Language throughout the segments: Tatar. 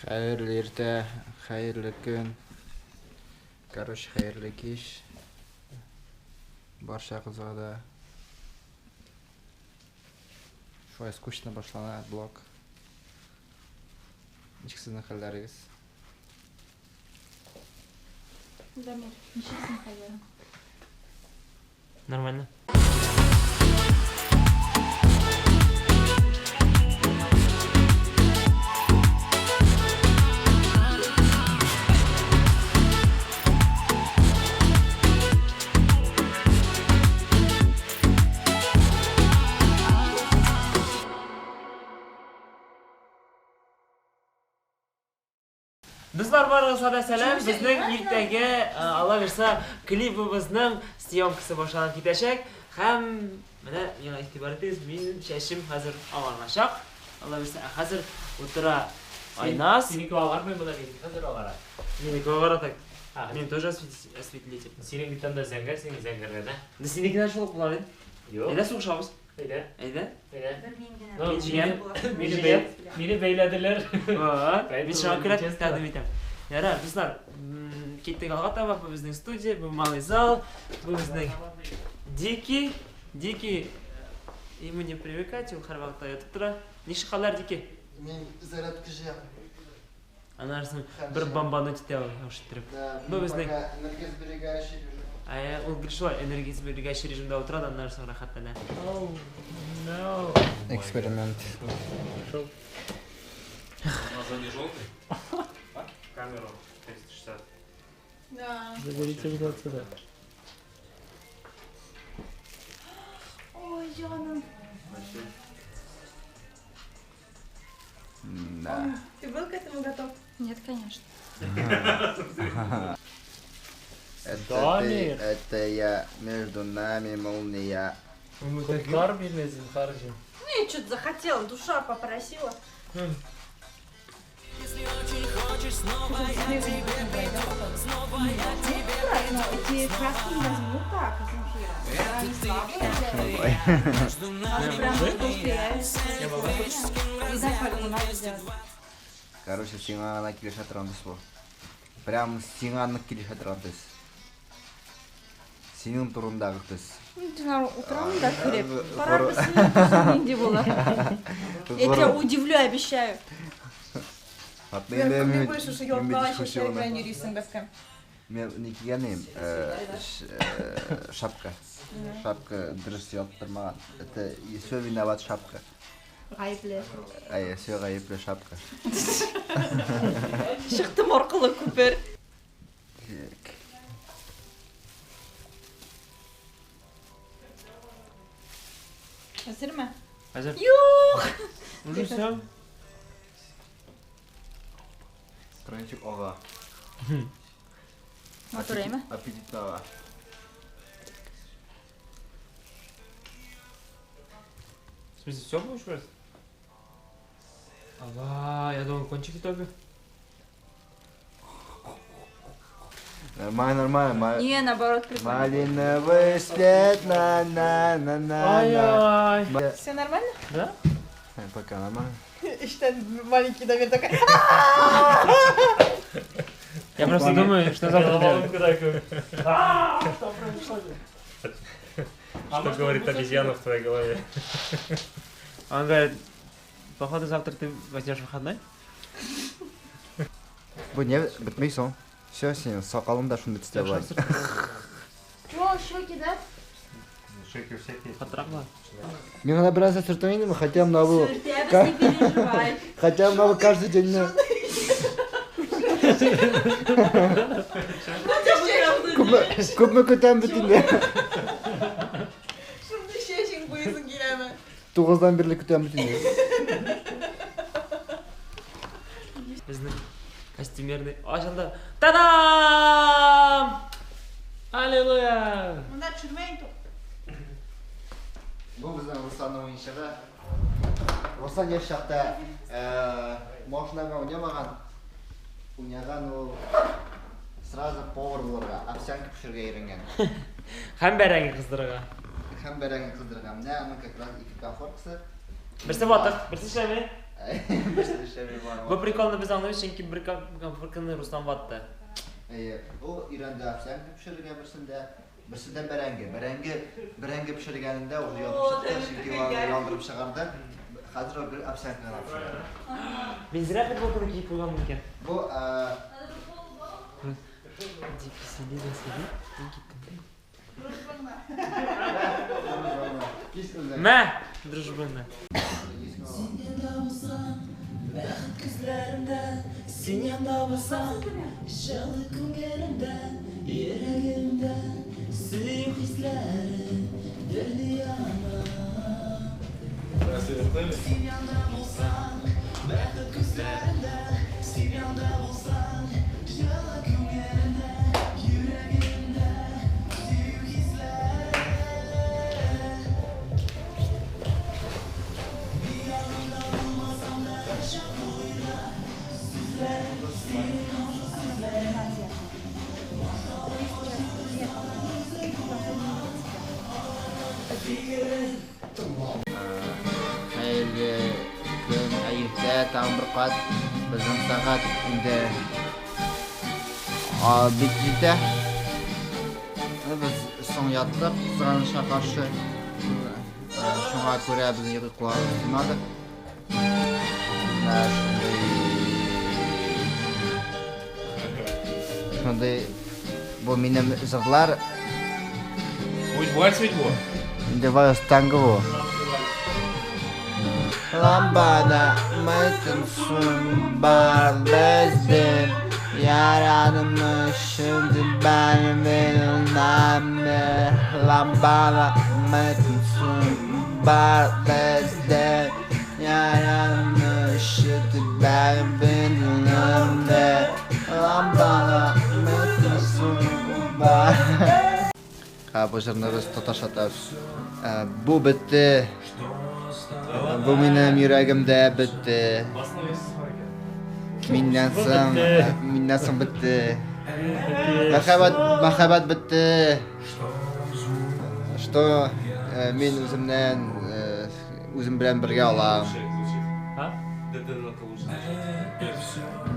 Хәерле иртә, хәерле көн. Короче, хәерле кич. Барчагызга да. Шулай скучно башлана блог. Ничек сезнең хәлләрегез? Дамир, ничек синең хәлләрең? Нормально. Дуслар, барыгызга да сәлам. Безнең иртәгә, Алла бирса, клибыбызның съемкасы башланып китәчәк. Һәм менә миңа игътибар итегез, минем чәчем хәзер агарыначак. Алла бирса, ә хәзер утыра Айназ. Синеке агармый монда, минеке хәзер агара. Минеке агара так. Мин тоже осветлитель. Синең бит анда зәңгәр, синең зәңгәрләнә. Да синекенә шул ук булар инде. Юк. Әйдә сугышабыз. Әйдә. Әйдә. Әйдә. Бер мин генә. Ну, Мин җиңәм. Мине бәй- Мине бәйләделәр. Мин шуңа күрә Честно. тәкъдим итәм. Ярар, дуслар, киттек алга таба. Бу безнең студия, бу малый зал, бу безнең Дики. Дики, ему не привыкать, ул һәрвакытта ятып тора. Ничек хәлләр, Дики? Мин зарядка җыям. Аннан соң бер бомбануть итә ул, яхшы иттереп. Да, Бу безнең энергосберегающий режим. Ә, ул гел шулай энергосберегающий режимда утыра да, аннан соң рәхәтләнә. Oh, no. Эксперимент. Глаза не желтый? Камеру 360. Да. Заберите его отсюда. Ой, җаным. Да. Ты был к этому готов? Нет, конечно. Это ты, Дамир. это я, между нами молния. Котлар мине зинһар өчен. Ну, я что-то захотела, душа попросила. Но эти краски не возьму так, Земфира. Они слабые. Надо прям толстые. Не знаю, как надо сделать. Короче, сиңа гына килешә торган төс бу. Прям сиңа нык килешә торган төс. Синең турындагы төс. Ну, ты на утром да креп. Пора Горо- бы нинди була. Я тебя удивлю, обещаю. Атны Көне буе шушы ялкау чәчләр белән йөрисең бәскәм. Мен ни кигән идем? Шапка. Шапка дөрес яптырмаган. Это все виноват шапка. Гаепле. Әйе, все гаепле шапка. Чыктым аркылы күпер. Так. Әзерме? Әзер. Юк. Уже все. Кранчик ага. Матур әйме? Аппетитно ага. В смысле, все будешь брать? Ага, я думал, кончики только. Нормально, нормально. Не, наоборот, прикольно. Малиновый след на на на на на. Ай-ай. Все нормально? Да? Пока нормально. Эштән маленький Дамир такой. Я просто думаю, что завтра делать. Головоломку такую. А, Что происходит? Что говорит обезьяна в твоей голове? Он говорит, походу завтра ты возьмешь выходной? Бу не бетмей соң. Все, синең сакалың да шундый төстә була. Чё, щеки, да? Шеки у всех есть. Катырак була. Мин гына бераз сөртәм инде, хотя менә бу, Сөртәбез, не переживай. хотя менә бу каждый день. Күпме күпме көтәм бит инде. Шундый чәчең буйсың киләме? 9-дан бирле көтәм бит инде. Безнең костюмерный ачылды. Та-дам! Аллилуйя! Монда төшермә инде. Бу безнең Русланның уенчыгы. Руслан яшь чакта машинага уйнамаган. Уйнаган ул сразу повар булырга, овсянка пешерергә өйрәнгән. Һәм бәрәңге кыздырырга. Һәм бәрәңге кыздырырга. Менә аның как раз ике конфоркасы. Берсе ватык, берсе эшләми. Берсе эшләми бар. Бу приколны без аңлыйбыз, чөнки бер конфорканы Руслан ватты. Әйе, ул өйрәнде овсянка пешерергә берсендә, берсендә бәрәңге. Бәрәңге, бәрәңге пешергәнендә уже янып чыкты, чөнки ул аны яндырып чыгарды. Хәзер ул гел овсянка гына пешерә. Мин зря футболканы киеп куйганмын икән. Бу, Дикий сиди да сиди. Мин киттем. Мә, дружбаны. Хәерле көн, иртә, тагын бер кат. Безнең сәгать инде бик җитә. Без соң яттык, кызганычка каршы. Шуңа күрә безнең йокы колагыбыз тоймады. Менә шундый бу минем җырлар. Будет вальс ведь бу? Инде вальс танго бу. Ламбада мы танцуем бар бездем. Яранымы şimdi benim benimle. Ламбада мы танцуем бар бездем. Яранымы şimdi benim benimle. Ламбада мы танцуем бар. Бу җырны без татарча атабыз. Бу бетте. Бу минем йөрәгемдә бетте. Миннән соң, миннән соң бетте. Мәхәббәт, мәхәббәт бетте. Что мин үземнән, үзем белән бергә алам.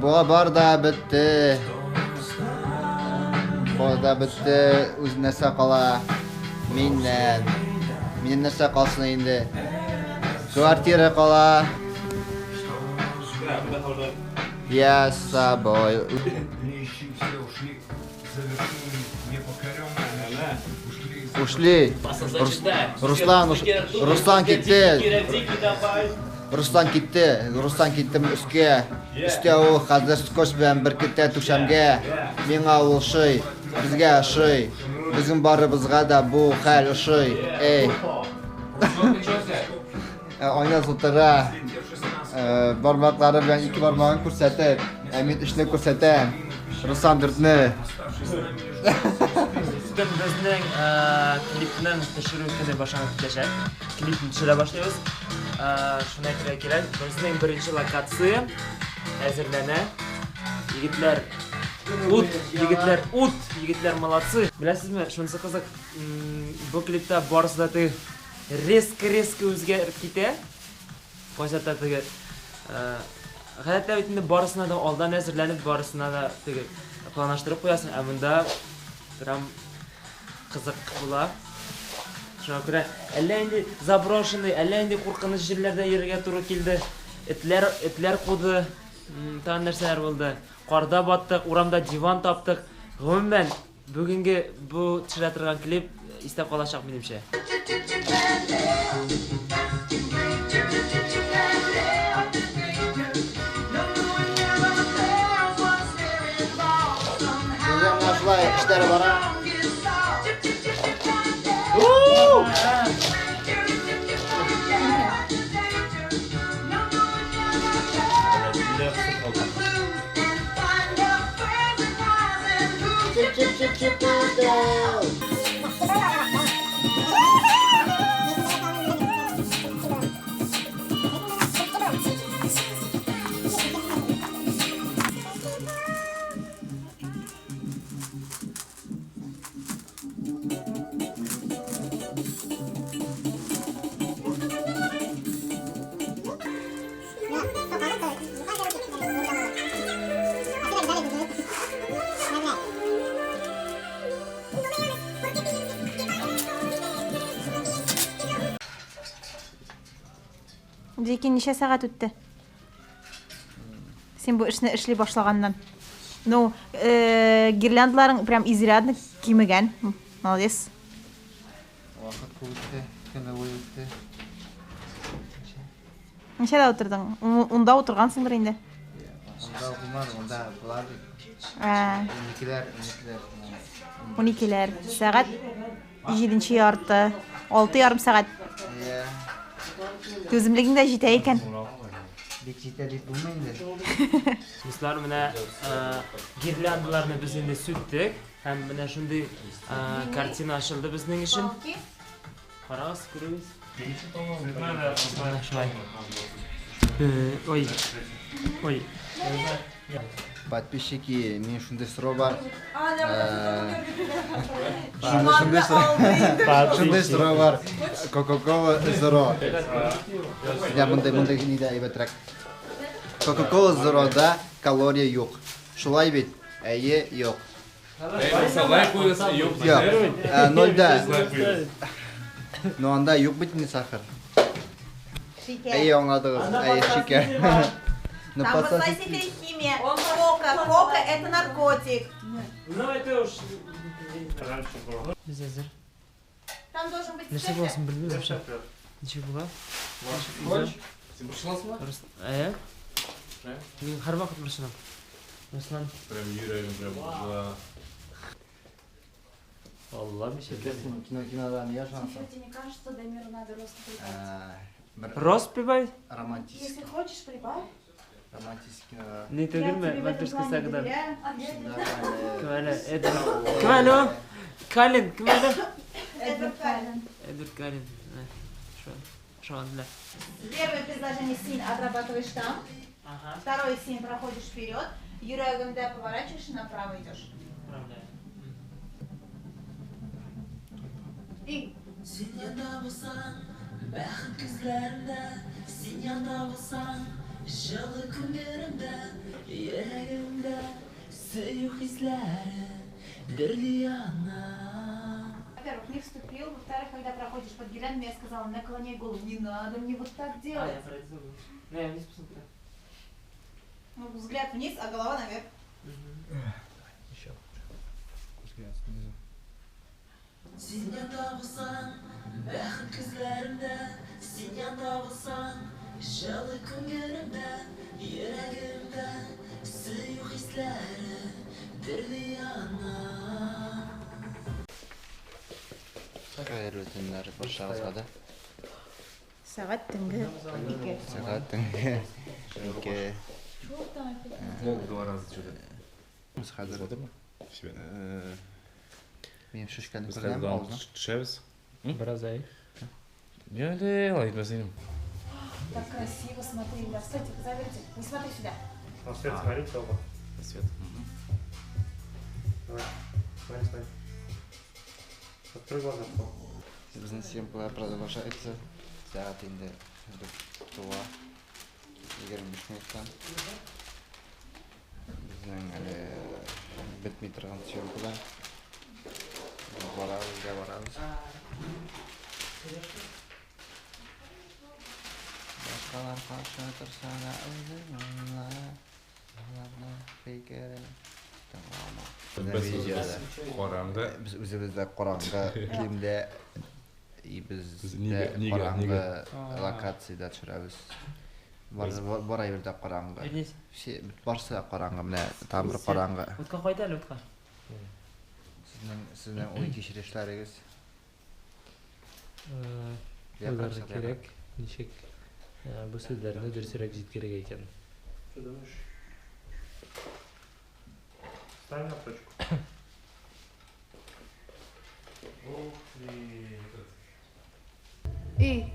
Бу бар да бетте. Бар да бетте, үз нәрсә кала миннән. Миннән нәрсә калсын инде? Квартира кала. Я с собой. Ушли. Руслан, Руслан китте. Руслан китте. Руслан китте өскә. Өстә ул хәзер скотч белән беркетә түшәмгә. Миңа ул ошый, безгә ошый. Безнең барыбызга да бу хәл ошый. Эй. Айназ утыра. Бармаклары белән ике бармагын күрсәтеп, ә мин өчне күрсәтәм. Руслан дүртне. Бүген безнең клипның төшерү көне башланып китәчәк. Клипны төшерә башлыйбыз. Шуны әйтергә кирәк, безнең беренче локация әзерләнә. Егетләр ут, егетләр ут, егетләр молодцы. Беләсезме, шунысы кызык, бу клипта барысы да теге резко-резко үзгәреп китә. Кайсата теге гадәттә бит инде барысына да алдан әзерләнеп, барысына да теге планлаштырып куясың, ә монда прям кызык була. Шуңа күрә әллә инде заброшенный, әллә инде куркыныч җирләрдә йөрергә туры килде. Этләр, этләр куды, тагын нәрсәләр булды. Карда баттык, урамда диван таптык. Гомумән, бүгенге бу төшерә торган клип истә калачак минемчә. Безнең менә шулай эшләр бара. Чип, чип, чип, чип, чип. Прикинь, ничә сәгать үтте? Син бу эшне эшли башлаганнан. Ну, гирляндаларың прям изрядно кимегән. Молодец. Вакыт күп үтте, көне буе үтте. Ничәдә утырдың? Унда утыргансыңдыр инде. Унда булмады, унда була бит. Уникеләр, уникеләр. Уникеләр. Сәгать 7:30. 6,5 сәгать. Түземлегең дә җитә икән. Бик җитә дип булмый инде. Дуслар, менә гирляндаларны без инде сүттек һәм менә шундый картина ачылды безнең өчен. Карагыз, күрегез. Менә шулай. Ой. Ой. Подписчики, мин шундый сорау бар. Шундый сорау бар. Кока-кола Zero. Я мондай мондай нидә әйбәтрәк. Кока-кола Zero'да калория юк. Шулай бит? Әйе, юк. Лайк куегыз, юк. Юк. Нольдә. Но анда юк бит инде сахар. Әйе, аңладыгыз. Әйе, шикәр. Там подсластитель химия. Кока, кока это наркотик. Ну это уж. Без әзер. Там должен быть. Нәрсә буласын белмим вообще. Ничек була? Син борчыласыңмы? Әйе. Мин һәрвакыт борчылам. Руслан. Прям йөрәгем прям була. Алла мишәтәсен. Кино кинодан нигә ышанасың? Тебе не кажется, Дамиру надо рост прибавить? Рост прибавить? Романтический. Если хочешь, прибавь. Романтический кинода. Не түгелме? Вампирская сагада. Кем әле? Эдвард. Кем әле ул? Каллен, кем әле? Эдвард Каллен. Эдвард Каллен. Шундый. Первое предложение син отрабатываешь там. Ага. Второй син проходишь вперед. Йөрәгемдә поворачиваешь и направо идешь. Направляю. И. Син янда булсаң, бәхет күзләрендә, син янда булсаң, җылы күңелемдә, йөрәгемдә сөю хисләре дөрли яна. Во-первых, не вступил, во-вторых, когда проходишь под гирляндами, я сказала, наклоняй голову, не надо мне вот так делать. А, я про это забыл. Не, я вниз посмотрю. Ну, взгляд вниз, а голова наверх. Еще лучше. Взгляд снизу. Син янда булсаң, бәхет күзләрендә, син янда булсаң, җылы күңелемдә, йөрәгемдә сөю хисләре дөрли яна. Хәерле төннәр барчагызга да. Сәгать төнге 2. Сәгать төнге 2. Мог два раза что-то. Без хәзер. Себе. Мин шешкәне Без күрәм хәзер авызына. төшәбез. Бераз әй. Әле, алай итмәс идем. Так красиво смотри, да. Стойте, заверните. Не смотри сюда. На свет смотрите оба. На свет. Давай. Смотри, смотри. Открой глаза. Безнең съемкалар продолжается. Сәгать инде туа. 25 минуттан. Безнең әле бетми торган съемкалар. Барабыз да барабыз. Башкалар каршы торса да үзең уйла. Аларның фикерен тыңлама. Без үзебез караңгы. Без үзебез дә караңгы киемдә и без Нигә, нигә, караңгы нигә? локациядә төшерәбез. Бар әйбер дә караңгы. Вернись. Все барысы да караңгы, менә там бер караңгы. Утка кайт әле, утка. Сезнең уй кичерешләрегез. Уйларга кирәк, ничек бу сүзләрне дөресрәк җиткерергә икән. Что думаешь? Ставь на точку. Ух ты. И.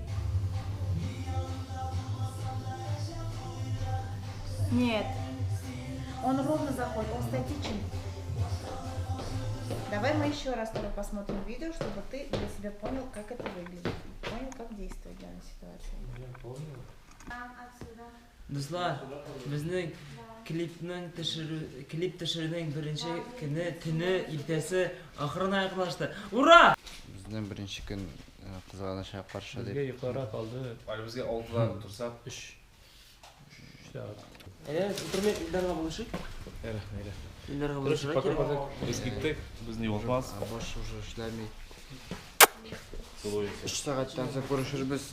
Нет. Он ровно заходит, он статичен. Давай мы еще раз с тобой посмотрим видео, чтобы ты для себя понял, как это выглядит. Понял, как действовать в данной ситуации. Я понял. Там, отсюда. Дуслар, безнең клипның төшерү, клип төшерүнең беренче көне, төне, иртәсе ахырына якынлашты. Ура! Безнең беренче көн кызганычка каршы дип. Безгә йокларга калды. Әле безгә 6-да утырсак, 3 сәгать. Әйдә, утырмыйк, Илдарга булышыйк. Илдарга булышырга пока кирәк. пока без киттек, безне югалтмас. Баш уже эшләми. Целуемся. 3 сәгатьтән соң күрешербез.